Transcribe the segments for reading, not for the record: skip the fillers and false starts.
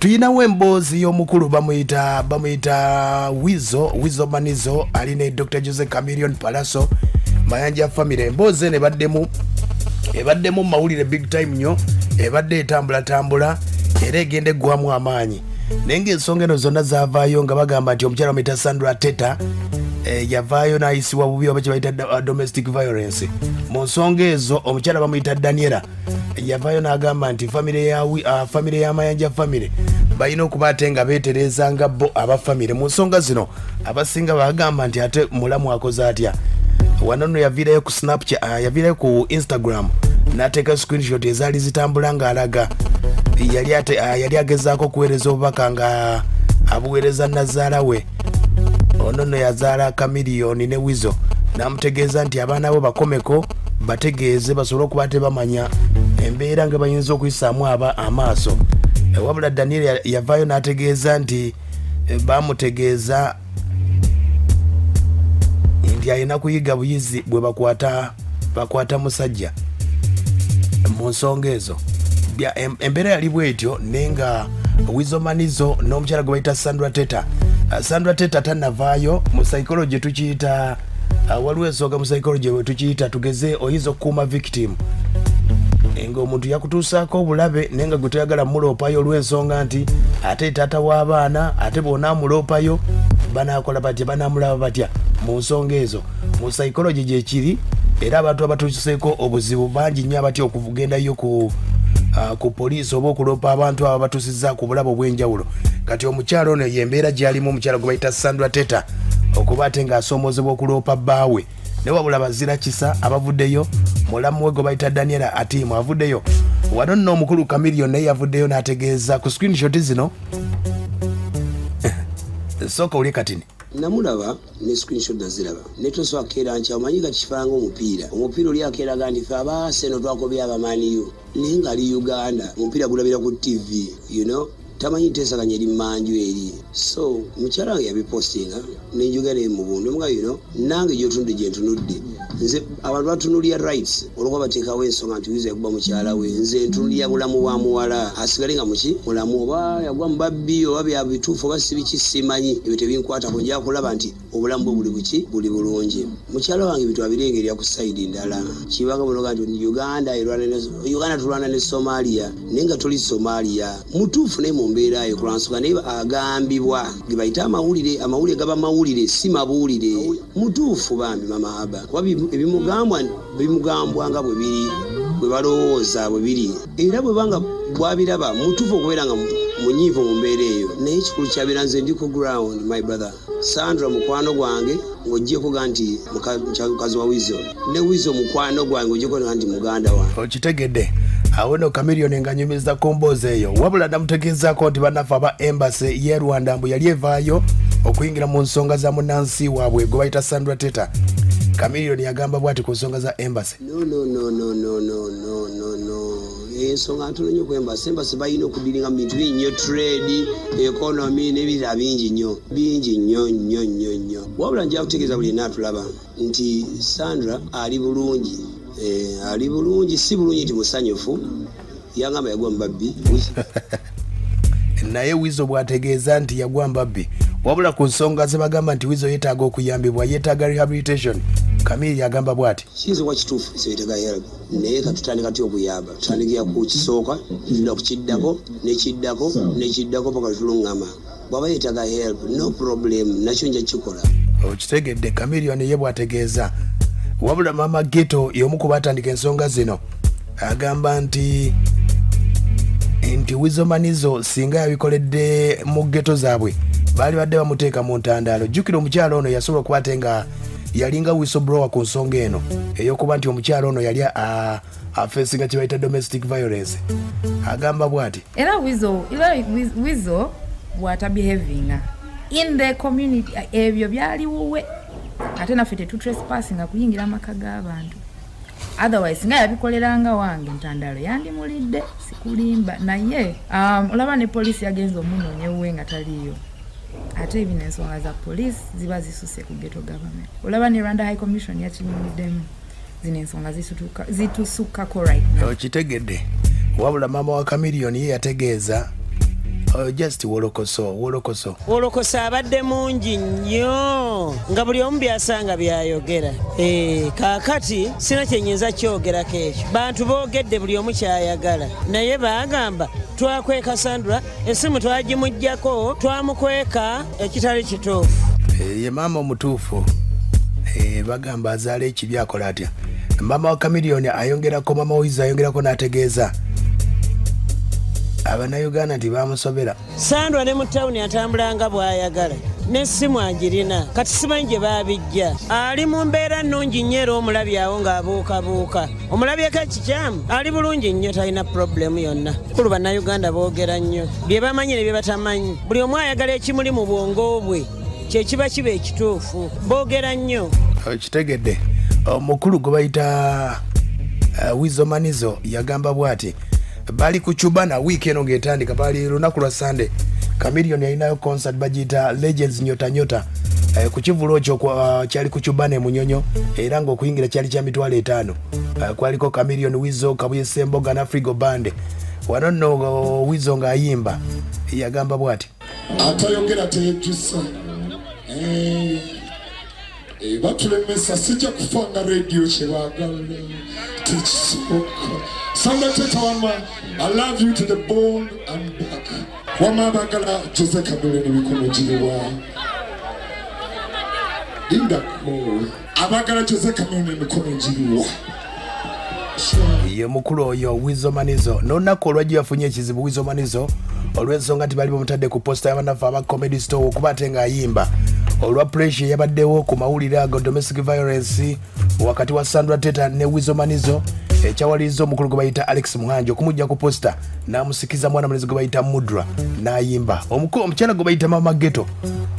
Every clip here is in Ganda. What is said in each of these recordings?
Tuyinawo emboozi y'omukulu bamuyita Weasel Manizo ali ne Dr. Jose Chameleone Pallaso Mayanja family. Emboozi eno ebaddemu mawulire big time nnyo, ebadde etambulatambula era egenda eggwamu amaanyi. Naye ng'ensonga eno zonna zaavaayo nga bagamba nti omukyala bamuyita Sandra Teta yavaayo n'ayisibwa bubi oba kye bayita domestic violence. Mu nsonga ezo omukyala bamuyita Daniela yavaayo n'agamba nti family ya Mayanja family balina okuba ate nga beetereeza nga bo aba family. Mu nsonga zino abasinga bagamba nti ate mulamu akoze atya. Wano nno yaviirayo ku Snapchat, yaviirayo ku Instagram n'ateeka screenshot ezaali zitambula ng'alaga yali agezaako okuweereza obubaka nga abuweereza nazaala we. Ono nno yazaala Chameleone ne Weasel n'amutegeeza nti abaana bo bakomeko bategeeze basobole okuba tebamanya embeera nga bayinza okuyisaamu aba amaaso. Wabula Daniel yavaayo n'ategeeza nti bamutegeeza nti alina kuyiga buyizi bwe bakwata musajja. Mu nsonga ezo embeera yali bwetyo, naye nga Weasel Manizo n'omukyala gwe bayita Sandra Teta. Sandra Teta tannavaayo. Mu psychology tukiyita, waliwo ensonga mu psychology bwe tukiyita tugeze oyinza okukuuma victim ng'omuntu yakutuusaako obulabe naye nga gwe toyagala muloopayo olw'ensonga nti ate taata w'abaana, ate bw'onaamuloopayo banaakola batya, banaamulaba batya. Mu nsonga ezo mu psychology gyekiri, era abantu abatuuseeko obuzibu bangi nnyo abatya okugendayo ku poliisi oba okuloopa abantu abo abatuusizza ku bulabe obw'enjawulo. Kati omukyala ono y'embeera gy'alimu, omukyala gwe bayita Sandra Teta, okuba ate ng'asoomoozebwa okuloopa bbaawe. Ne wabula bazira kisa abavuddeyo, mulamu we gwe bayita Daniela Atimu avuddeyo. Wano nno omukulu Chameleone naye yavuddeyo n'ategeeza ku screenshot zino. Sooka olye katini. Namulaba ne screenshot naziraba ne tosobola kukeera nkya, omanyi nga kifanga omupiira oli akeeraga nti fe aba Arsenal twakobye aba Man U, naye ng'ali Uganda omupiira gulabira ku TV, you know, tamanyi nteesaganya eri mmanju eri. So mukyala wange yabipostinga nenjogera naye mu buntu nga, you know, nange gyotunudde gye ntunudde nze abantu batunulira rights olwokuba bateekawo ensonga nti Weasel yakuba mukyala we. Nze ntunulira bulamu bwa muwala asigale nga muki mulamu, oba yagwa mu babbi oba bya bituufu oba si biki simanyi, ebyo tebinkwatako. Nja kulaba nti obulamu bwe buli buki buli bulungi. Mukyala wange ebintu abirengerera ku side ndala, kibanga bunoga nti Uganda erwana ne Uganda, tulwana ne Somalia naye nga tuli Somalia. Mutuufu naye mu mbeera eyo kulwansonga naye agambibwa ge bayita amawulire, amawulire gaba mawulire si mabuulire. Mutuufu bambi mama Aba, kuba ebimugambwa bimugambwa nga bwe biri, bwe balowooza bwe biri, era bwe banga bwabiraba mutuufu okubeera nga munyiivu mu mbeera eyo. Naye ekikulu kyabeera nze ndi ku ground, my brother Sandra mukwano gwange ng'oggyeko ga nti mukazi wa Weasel, ne Weasel mukwano gwange ng'oggyeko ga nti muganda wange. Okitegedde awo nno Chameleone ng'anyumiza ku mboozi eyo. Wabula namutegeezaako nti bannaffe aba embassy y'e Rwanda mbu yali evaayo okuyingira mu nsonga za munnansi waabwe gwe bayita Sandra Teta. Chameleone yagamba bw'ati ku nsonga za embassy. No, no, no, no, no, no, no, no, no, ensonga ntono nnyo ku embassy. Embassy balina okudealinga mu bintu bingi nnyo, trade, economy n'ebirala bingi nnyo, bingi nnyo nnyo nnyo nnyo. Wabula nja kutegeeza buli yenna atulaba nti Sandra ali bulungi, ali bulungi, si bulungi nti musanyufu. Yangamba yagwa mu babbi. Naye Weasel bw'ategeeza nti yagwa mbabbi. Wabula ku nsonga ze bagamba nti Weasel yeetaaga okuyambibwa, yeetaaga rehabilitation, Chameleone yagamba bw'ati. Kiyinza okuba kituufu yeetaaga help, naye katutandika ty okuyamba, tutandikira ku kisooka, tudda ku kiddako nekiddako nekiddako paka tulungama. Bw'aba yeetaaga help, no problem, nakyo nja kukikola. Okitegedde Chameleone ye bw'ategeeza. Wabula Mama Ghetto y'omu ku baatandika ensonga zino agamba nti Weasel Manizo singa yabikoledde mu ghetto zaabwe baali badde bamuteeka mu ntandaalo. Jjukira omukyala ono yasobola okuba ate nga yalinga whistleblower ku nsonga eno ey'okuba nti omukyala ono yali afacinga kye bayita domestic violence. Agamba bw'ati. Era Weasel bw'atabehavinga in the community, ebyo byali wuwe, ate naffe tetutrespassinga kuyingira amaka g'abantu. Otherwise nga yabikoleranga wange ntandalo yandimulidde, sikulimba. Naye olaba ne poliisi yagenza omunoonya ewuwe nga taliiyo, ate ebino ensonga za poliisi ziba zisuse ku ghetto government. Olaba ne Rwanda High Commission yakinyumiddemu. Zino ensonga zitusukkako right now. Okitegedde. Wabula maama wa Chameleone ye yategeeza Just wolokoso wolokoso wolokoso abadde mungi nnyo nga buli omu byasanga byayogera. Kaakati sina kyenyinza kyogerako ekyo, bantu boogedde buli omu kyayagala, naye baagamba twakweka Sandra, essimu twagimuggyako, twamukweka, ekitali kituufu. Ye maama omutuufu bagamba azaala ekibi akola atya? Maama wa Chameleone ayongerako, mama Wizo ayongerako n'ategeeza Abannayuganda nti bamusobera. Sandra ne mu tawuni atambula nga bw'ayagala, n'essimu agirina, kati simanyi gye baabijja. Ali mu mbeera nnungi nnyo era omulabi awo ng'abuukabuuka. Omulabyeko ekikyamu, ali bulungi nnyo, talina pulobulemu yonna. Kulu Bannayuganda boogera nnyo bye bamanyi ne bye batamanyi. Buli omu ayagala ekimuli mu bwongo bwe kye kiba kiba ekituufu. Boogera nnyo. Okitegedde. Omukulu gwe bayita Wizo Manizo yagamba bw'ati, bali ku Cubana wiiki eno ng'etandika, bali lunaku lwa Sunday. Chameleone yalinayo concert bagiyita Legends Nyota Nyota. Ku kivulo ekyo kyali ku Cubana e Munyonyo, era ng'okuyingira kyali kya 500,000. Kwaliko Chameleone, Wizo, Kabuye Ssemboga na Afrigo Band. Wano nno Wizo ng'ayimba yagamba bw'ati, atayogera teyejjusa, batulemesa, sijja kufa nga radio kyebaagala tekisoboka. Sandra Teta wama, I love you to the bone and back. Wama bagala Jose Chameleone mikono giriwa indako, abagala Jose Chameleone mikono giriwa. Ye mukulu oyo Wizo Manizo n'olunaku olwajjo yafunye ekizibu Wizo Manizo olw'ensonga nti bali bamutadde ku posta y'abanafu aba Comedy Store okuba ate ng'ayimba olwa pressure yabaddewo ku mawulire ago domestic violence wakati wa Sandra Teta ne Wizo Manizo, ekyawaliriza omukulu gwe bayita Alex Muhangi okumujja ku posta n'amusikiza mwana mulenzi gwe bayita Mudra n'ayimba. Omukyala gwe bayita Mama Ghetto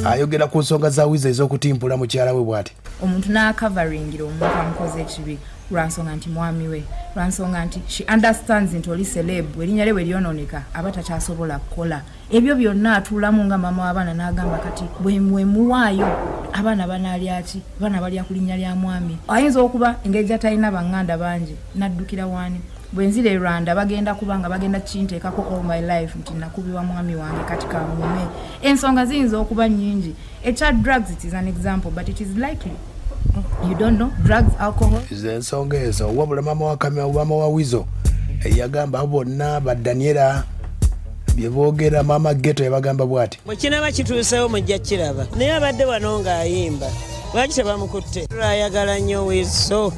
ayogera ku nsonga za Wizo ez'okutimpula mukyala we bw'ati, omuntu n'akavaringira omuntu amukoze ekibi lwansonga nti mwami we, lwansonga nti she understands nti oli celeb, erinnya lye bwe lyonooneka aba takyasobola kukola ebyo byonna. Atuulamu nga maama w'abaana n'agamba kati bwe muwaayo abaana banaalya ki? Abaana balya ku linnya lya mwami. Ayinza okuba engeri gy'atalina banganda bangi n'addukira waani, bwe nzira e Rwanda bagenda kuba nga bagenda kinteekako all my life nti nakubibwa mwami wange, kati kangume. Ensonga ziyinza okuba nnyingi. Ekya drugs, it is an example, but it is likely. You don't know, drugs, alcohol. Ensonga ezo. Wabula mama wa Wizo yagamba bonna ba Daniela bye boogera, Mama Ghetto yabagamba bw'ati, bwe kinaaba kituuseewo mujja kiraba. Naye abadde wano ng'ayimba, lwaki tebamukutte? Ayagala nnyo Wizo.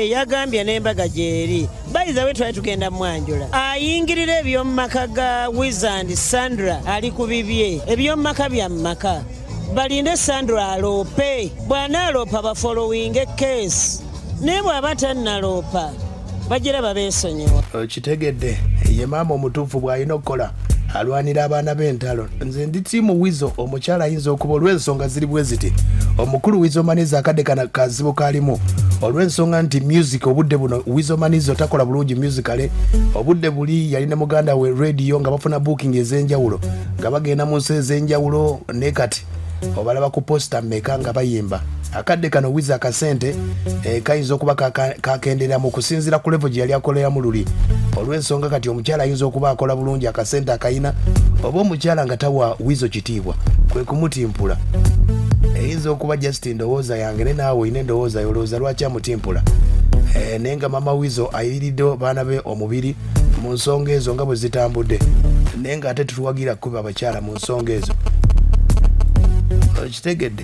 Yagambye n'embaga gy'eri. By the way, twali tugenda mwanjula. Ayingirira eby'omu maka ga Wizo and Sandra, ali ku bibye. Eby'omu maka bya mu maka. Balinde Sandra aloope, bw'anaaloopa bafollowinge case, naye bw'aba tannaloopa bagira babeesonyiwa. Okitegedde. Ye maama omutuufu bw'alina okukola, alwanira abaana b'entalo. Nze ndi ttiimu Wizo. Omukyala ayinza okuba olw'ensonga ziri bwe ziti, omukulu Wizo Manizo akadde kana kazibu kalimu olw'ensonga nti music obudde buno Wizo Manizo takola bulungi musically. Obudde buli yalina muganda we Radio nga bafuna booking ez'enjawulo, nga bagenda mu nsi ez'enjawulo, ne kati obalaba ku posta mmeka nga bayimba. Akadde kano Wizo akasente kayinza okuba kakendera mu kusinziira ku level gye yali akoleramu luli, olw'ensonga kati omukyala ayinza okuba akola bulungi akasente akayina, oba omukyala nga tawa Wizo kitiibwa kwe kumutimpula. Eyinza okuba just ndowooza yange, ne naawe olina endowooza yolowooza lwaki amutimpula. Naye nga mama Wizo ayiriridde baana be omubiri mu nsonga ezo nga bwe zitambudde, naye ng'ate tutuwagira kuba abakyala mu nsonga ezo. Okitegedde.